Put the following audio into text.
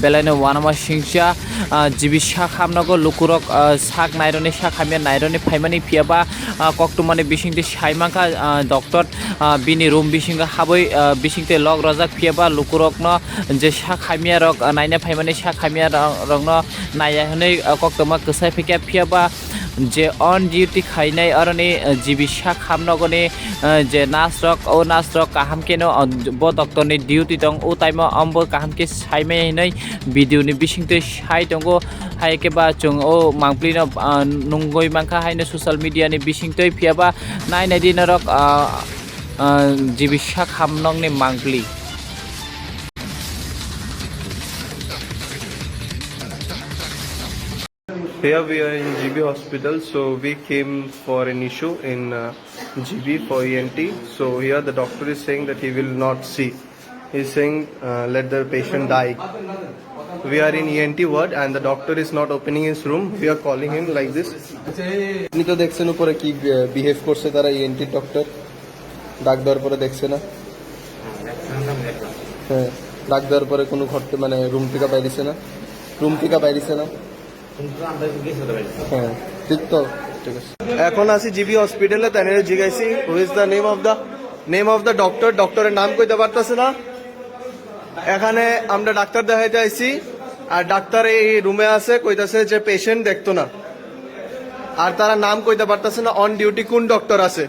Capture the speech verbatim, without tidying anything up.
Belaino wanama singcha, ah, G B sak hamnogo lukurok, ah, sak naironi sak hamya naironi phaimani phiyaba, ah, koktwmani bisingtwi saimankha, ah, doctor, ah, bini room bisingo habwi, ah, bisingtwi lok rojak phiyaba lukurokno je sak hamya rok, ah, naina phaimani sak hamya rok-, rokno naiya hwnwi, ah, koktwma kwsai phikya phiyaba je on duty khainai oroni, ah, G B sak hamnogoni, ah, je nurse rok, o nurse rok kaham keno, ah, bo doctor ni duty tong o time o ambo kaham khe saimaya hinwi video ni bisingtwi sai tongo. Hai khe ba chwng o mangpli no, ah, nungwi mankha haino social media ni bisingtwi phiyaba nai nai di norok, ah, ah, G B sak hamnok ni mangpli. Here we are in G B hospital, so we came for an issue in uh, G B for E N T. So here the doctor is saying that he will not see. He's saying, uh, "Let the patient die." We are in E N T ward and the doctor is not opening his room. We are calling him like this. আপনি তো দেখছেন উপরে কি বিহেভ করছে তারা, ENT doctor. ডাক দেওয়ার পরে দেখছে না। হ্যাঁ, ডাক দেওয়ার পরে কোনো ঘর থে-, মানে রুম থেকে বাইরেছে না, রুম থেকে বাইরেছে না। হ্যাঁ, ঠিক তো, ঠিক আছে। এখন আছি জিবি হসপিটালে, তাই নিয়ে জিজ্ঞাসি, "Who is the name of the, name of the doctor?" ডক্টরের নাম কইতে পারতেছে না। এখানে আমরা ডাক্তার দেখাইতে আইছি, আর ডাক্তার এই রুমে আছে, কইতাছে যে পেশেন্ট দেখতো না, আর তারা নাম কইতে পারতেছে না অন ডিউটি কোন ডক্টর আছে।